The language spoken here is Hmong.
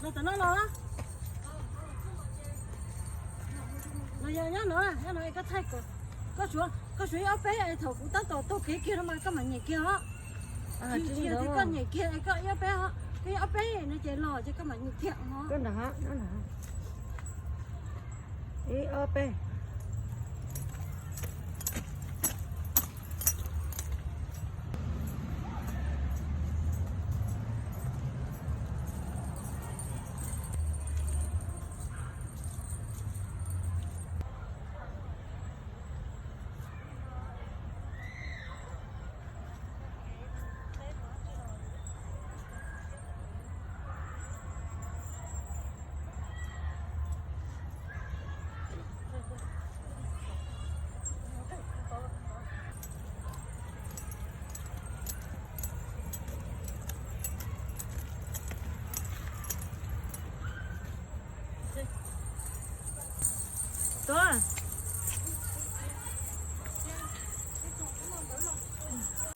Los tom no los. Los yog nyob no, nyob no koj thaij kom, koj suav, koj suav ib ob peb, thaum kuv tab tom taug kev kiag no mas koj mam nyem kiag os. Tsis yog tias koj nyem kiag koj ib ob peb os, koj ib ob peb no ces los ces koj mam nyem kiag os. Ib ob peb. Tuaj.